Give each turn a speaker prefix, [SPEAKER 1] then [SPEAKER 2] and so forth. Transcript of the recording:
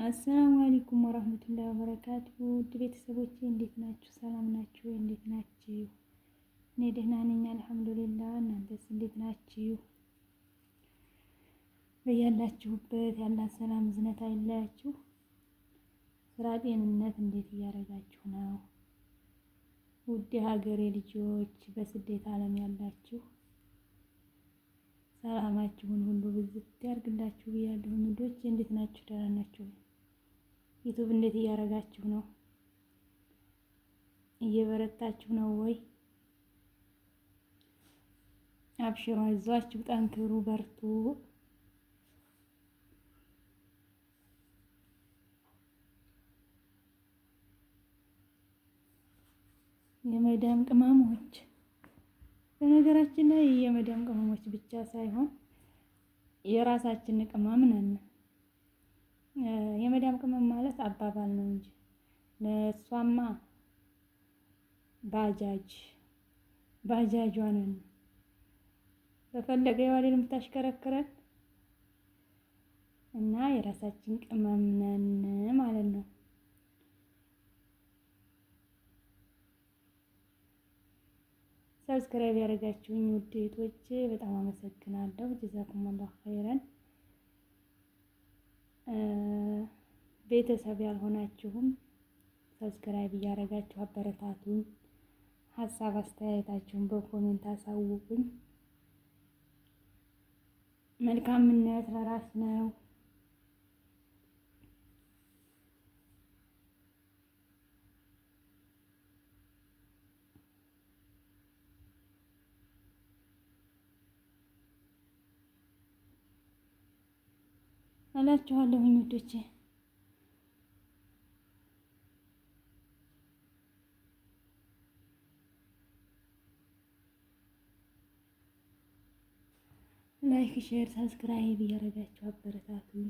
[SPEAKER 1] السلام عليكم ورحمة الله وبركاته። ውድ ቤተሰቦቼ እንዴት ናችሁ? ሰላም ናችሁ? እንዴት ናችሁ? እኔ ደህና ነኝ الحمد لله። እናንተስ እንዴት ናችሁ? በያላችሁበት ያላህ ሰላም እዝነት አይለያችሁ። ስራ፣ ጤንነት እንዴት እያደረጋችሁ ነው? ውድ የሀገሬ ልጆች በስደት ዓለም ያላችሁ ሰላማችሁን ሁሉ ብዝት ያርግላችሁ ብያለሁ። ውዶች እንዴት ናችሁ? ደህና ናችሁ? YouTube እንዴት እያደረጋችሁ ነው? እየበረታችሁ ነው ወይ? አብሽሩ፣ አይዟችሁ፣ ጠንክሩ፣ በርቱ። የመዳም ቅመሞች በነገራችን ላይ የመዳም ቅመሞች ብቻ ሳይሆን የራሳችን ቅመም ነን። የመዳም ቅመም ማለት አባባል ነው እንጂ ለእሷማ ባጃጅ ባጃጇ ነን። በፈለገ የዋሌን የምታሽከረክረን እና የራሳችን ቅመም ነን ማለት ነው። Subscribe ያደረጋችሁኝ ውድ እህቶቼ በጣም አመሰግናለሁ። جزاكم الله خيرا። ቤተሰብ ያልሆናችሁም subscribe እያደረጋችሁ አበረታቱኝ። ሀሳብ አስተያየታችሁን በ comment አሳውቁኝ። መልካምነት ለራስ ነው። እላችኋለሁኝ ውዶቼ። Like፣ share፣ subscribe እያደረጋችሁ አበረታቱኝ።